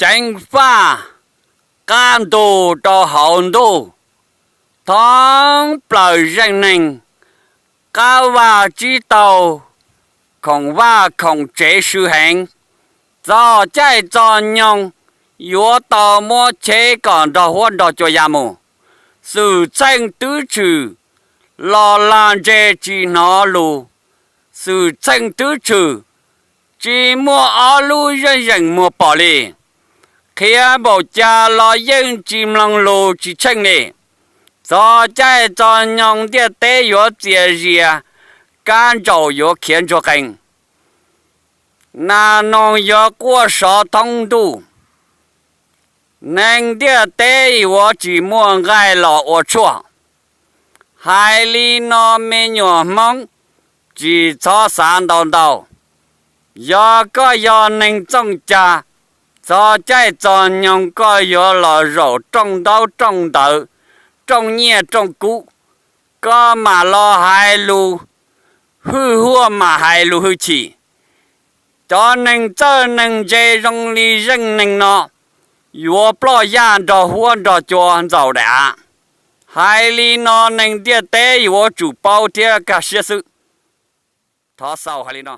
ceev faj, qab ntug rau hauv ntuj, thoob plaws zeej neeg, qab vaj tsib taug, khoom vaj khoom tsev swm heev, txog caij txog nyoog yuav tau muab cheb kom nrog huab nrog cua ya mus. Xwm txheej twb tshwm, los lag ntseg tsis hnov lus. Xwm txheej twb tshwm, tsis muaj ob lub zeej zeem muag pom li. Qhia npaum cas los yeej tsis mloog lus tsis tsheej li. Txog caij txog nyoog ntiaj teb yuav txias zias, kab ntsaum yuav khiav ntsuag qees, nas noog yuav quaj sov thoob ntuj. Neeg ntiaj teb yuav tsis muaj nqaij los ua tshuaj. Hais li no me nyuam Hmoob, tsis txhob xav ntau ntau. Yog koj yog neeg txooj cag, txog caij txog nyoog koj yuav los zaum rooj ntaub rooj ntawv, rooj nyiaj rooj kub, koj mam los hais lus hwj huaj mam hais lus hwj chim. Cov neeg txawj neeg ntse zoo li zeej neeg no yuav ploj yaj nrog huab nrog cua ntxaum daim av. Hais li no neeg ntiaj teb yuav tsum paub thiab kaj siab xwb. Thov xaus hais li no.